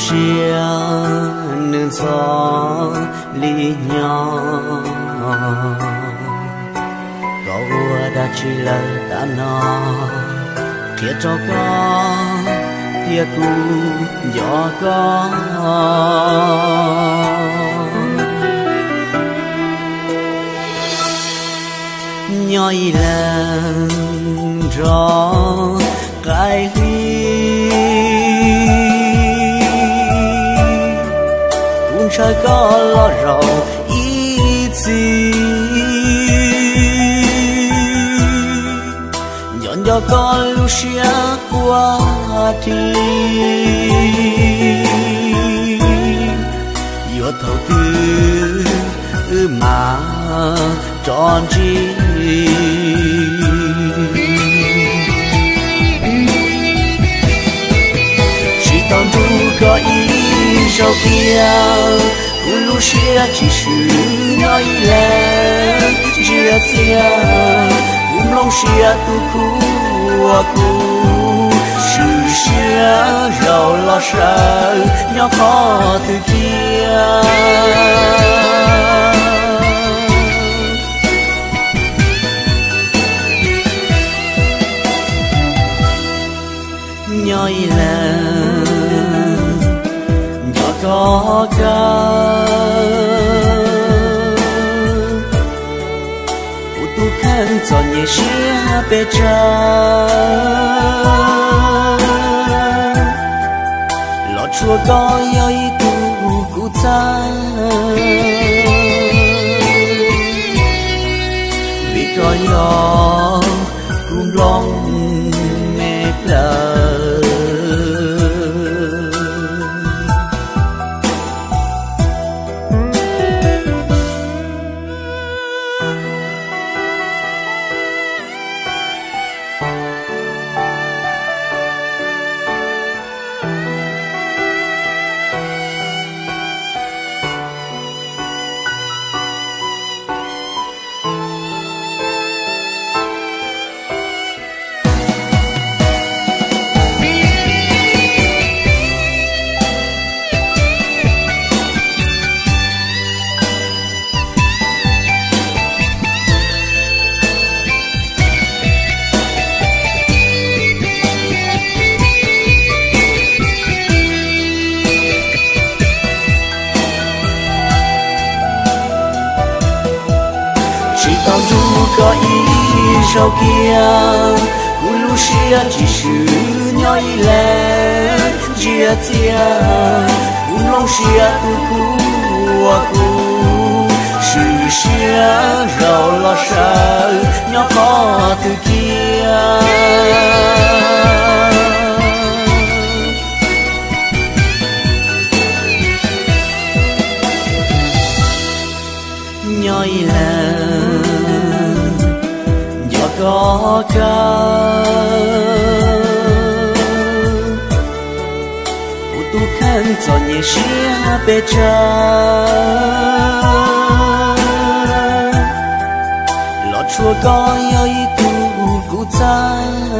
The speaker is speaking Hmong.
Siab nws ntxhov li nyob, koj ua dab tsi lawm tam no, qhia rau koj tias kuv nco koj. Nyob ib leeg nrog qaib hli, kuv ntshaw koj los zaum ib txhis. Nco nco koj lub siab quaj ri, yuav thaum twg wb mam rov ntsib. Tsis tau nrug koj ib zaug kiag, kuv lub siab tsis swm nyob ib leeg ntsia txiag. Kuv nplooj siab tus khuam kuv, swm siab zaum los sawv nyob qhov twg kiag. Nyob ib leeg nco koj kawg, kuv tus kheej txom nyem siab pes tsawg. Los tshuav koj yog ib tug kuv txhawj, vim koj yog kuv nplooj me plawv. Tsis tau nrug koj ib zaug kiag, kuv lub siab tsis swm nyob ib leeg ntsia txiag. Kuv nplooj siab tus khuam kuv, swm siab zaum los sawv nyob qhov twg kiag. Nyob ib leeg nco koj kawg, kuv tus kheej txom nyem siab pes tsawg. Los tshuav koj yog ib tug kuv txhawj,